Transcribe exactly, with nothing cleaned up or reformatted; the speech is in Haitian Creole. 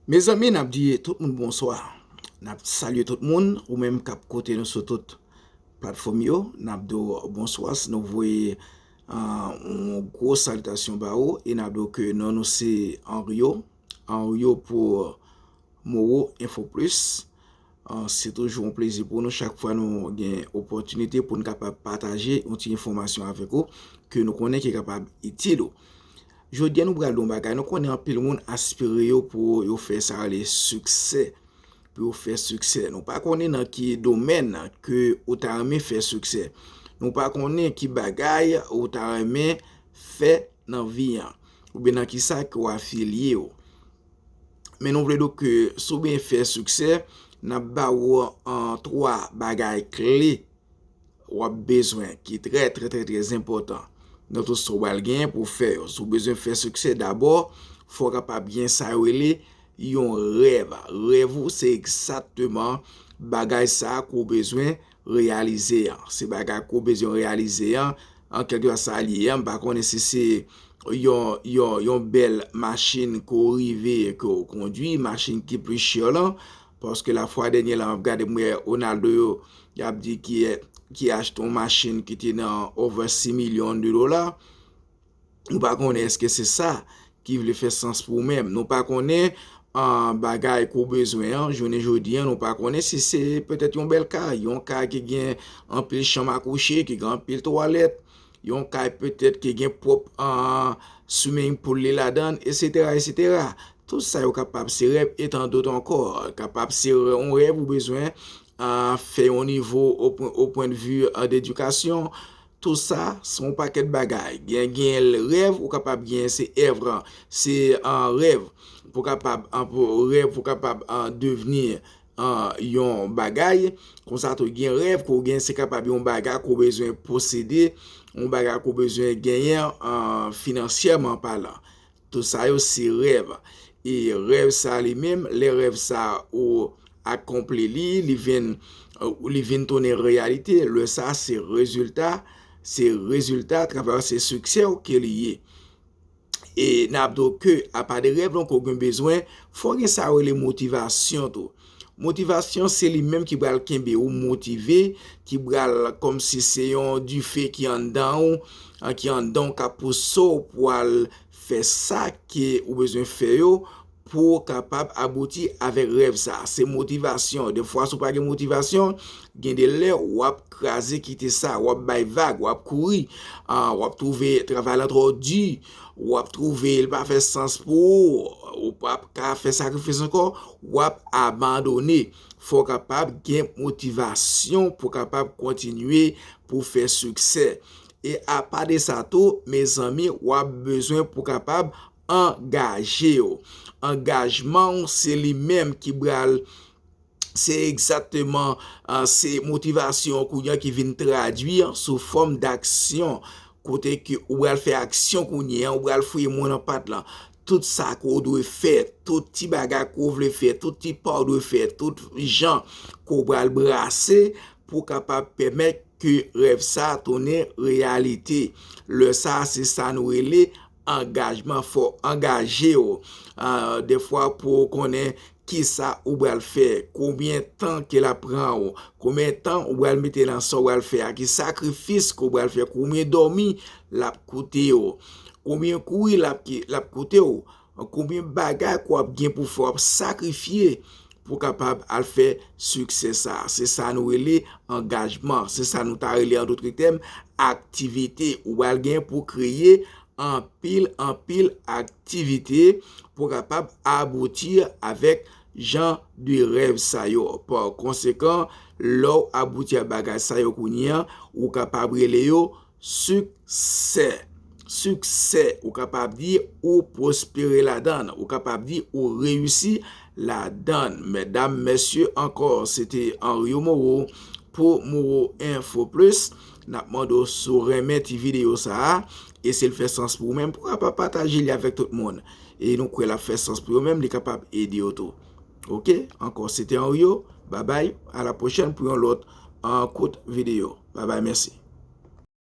Mezanmi, n ap di tout moun bonswa. N ap salye tout moun, ou menm k ap koute nou sou tout platfòm yo, n ap di w bonswa. Si nou voye ah, yon gwo salitasyon ba ou e n ap di w ke non nou se Henrio, Henrio pou Moro Info Plus. Ah, se toujou yon plezi pou nou chak fwa nou gen opòtinite pou n kapab pataje yon ti enfòmasyon avèk ou ke nou konnen ki kapab itil ou. Jodi a nou pral di yon bagay, nou konnen anpil moun aspire yo pou yo fè sa rele siksè, pou yo fè siksè. Nou pa konnen nan ki domèn ke ou ta renmen fè siksè. Nou pa konnen ki bagay ou ta renmen fè nan vi an, oubyen nan ki sa ke w afilye w. Men nou vle di w ke si w byen fè siksè, n ap ba w an twa bagay kle w ap bezwen, ki trè, trè, trè, trè enpòtan nan tout sa w pral gen pou w fè yo. Si w bezwen fè siksè, dabò, fò w kapab gen sa yo rele yon rèv. Rèv ou se egzakteman bagay sa a ke w bezwen reyalize an. Se bagay ke w bezwen reyalize an, an kèlkeswa sa li ye an. M pa konnen si se yon, yon, yon bèl machin ke w rive, ke w kondwi, machin ki pli chè lan. Paske lafwa dènye la, m ap gade, m wè Ronaldo yo, y ap di ki, ki achte yon machin ki te nan over six milyon de dola. Nou pa konnen èske se sa ki vle fè sans pou ou menm. Nou pa konnen ah, bagay ke w bezwen an, jounen jodi an, nou pa konnen si se petèt yon bèl kay, yon kay ki gen anpil chanm a kouche, ki gen anpil twalèt, yon kay petèt ki gen pwòp ah, swimming pool li ladan l, etsetera, etsetera. Tout sa yo kapab se rèv, e tan dòt ankò. Kapab se yon rèv ou bezwen ah, fè yon nivo o pwen, o pwen de vi ah, dedikasyon. Tout sa, se yon pakèt bagay. Gen, gen rèv, ou kapab gen, se èv, se ah, rèv. Pou kapab, ah, pou, rèv pou kapab ah, devni ah, yon bagay. Konsa tou, gen rèv ke w gen, se kapab yon bagay ke w bezwen posede, yon bagay ke w bezwen genyen ah, finansyèman palan. Tout sa yo se rèv. E rèv sa li menm, lè rèv sa ou akonpli li, li vin, li vin tounen reyalite. Lè sa se rezilta, se rezilta travay, se siksè w ke li ye. E n ap di w ke apa de rèv lan ke w gen bezwen, fò w gen sa yo rele motivasyon tou. Motivasyon se li menm ki pral kenbe ou motive, ki pral kòmsi se yon dife ki anndan ou, ah, ki anndan ou k ap pouse w pou al fè sa ke ou bezwen fè yo pou w kapab abouti avèk rèv sa. Se motivasyon. Defwa, si w pa gen motivasyon, gen de lè w ap kraze kite sa, w ap bay vag, w ap kouri, ah, w ap twouve travay lan twò di, w ap twouve l pa fè sans pou ou, ou p ap ka fè sakrifis ankò, w ap abandone. Fò w kapab gen motivasyon pou w kapab kontinye pou w fè siksè. E apa de sa tou, mezanmi, w ap bezwen pou w kapab angaje w. Angajman w, se li menm ki pral, se egzakteman, ah, se motivasyon w kounye a ki vin tradui sou fòm daksyon. Kote ke ou pral fè aksyon kounye a, ou pral fouye mwen nan pat lan. Tout sa ke w dwe fè, tout ti bagay ke w vle fè, tout ti pa w dwe fè, tout jan ke w pral brase pou kapab pèmèt ke rèv sa tounen reyalite. Lè sa, se sa nou rele angajman. Fò w angaje w. Ah, defwa, pou w konnen kisa ou pral fè, konbyen tan ke l ap pran ou, konbyen tan ou pral mete nan sa ou pral fè a, ki sakrifis ke w pral fè, konbyen dòmi l ap koute ou, konbyen kouri l ap, l ap koute ou, konbyen bagay ke w ap gen pou fè, w ap sakrifye pou w kapab al fè siksè sa a. Se sa nou rele angajman, se sa nou ta rele an dòt tèm aktivite. Ou pral gen pou kreye anpil, anpil aktivite pou w kapab abouti avèk jan de rèv sa yo. Pa konsekan, lè w abouti a bagay sa yo kounye a, ou kapab rele yo siksè. Siksè, ou kapab di ou pwospere ladan l, ou kapab di ou reyisi ladan l. Medam, mesye, ankò, se te Henrio Moreau pou Moreau Info Plus. N ap mande w si w renmen ti videyo sa a, e si l fè sans pou ou menm, pou w kapab pataje li avèk tout moun. E nou kwè l ap fè sans pou yo menm, li kapab ede yo tou. Oke? Ankò, se te Henrio. Babay, a la pwochèn pou yon lòt, ah, kout videyo. Babay, mèsi.